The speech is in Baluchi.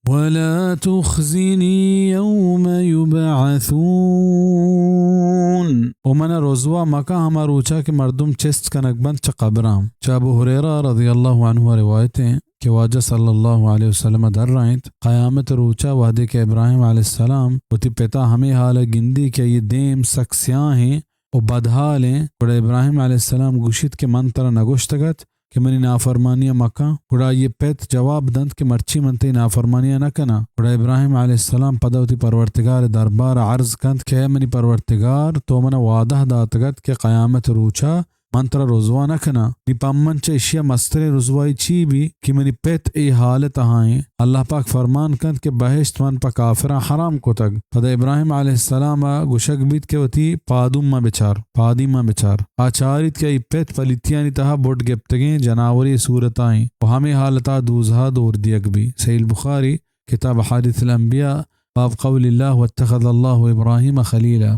ولا تخزني يوم يبعثون۔ و من رسوا مکن ہما روچا کہ مردم چست کنگ بنت چہ قبراں۔ چہ ابو ہریرہ رضی اللہ عنہ روایت ایں کہ واجہ صلی اللہ علیہ وسلم در رہینت، قیامت روچا وہدے کہ ابراہیم علیہ السلام وتی پتا ہمے حال گندی کہ آئی دیم سک سیاہیں و بدحالیں، گڑا ابراہیم علیہ السلام گوشیت کہ من ترا نگوشتگ ات کہ منی نافرمانیاں مکن؟ گڑا آئی پت جواب دنت کہ مرچی من تئی نافرمانیاں نہ کناں۔ گڑا ابراہیم علیہ السلام پدا وتی پرورتگار دربار عرض کنت کہ اے منی پرورتگار، تو منا وعدہ داتگ ات کہ قیامت روچا من ترا رسوا نہ کناں۔ نی پہ من چہ اشیا مستریں رسوائی چی بی کہ منی پت اے حال تہا ایں؟ اللہ پاک فرمان کنت کہ بہشت من پہ کافراں حرام کتگ۔ پدا ابراہیم علیہ السلام ء گوشگ بیت کہ وتی پادوم ء بچار، پادیم ء بچار۔ آ چاریت کہ آئی پت پلیتیانی تہا بڈ گپتگیں جناورے صورتا ایں و ہمے حالتا دوزہا دور دیگ بی۔ صحیح البخاری، کتاب احادیث الانبیاء، باب قول اللہ واتخذ اللہ ابراہیم خلیلا۔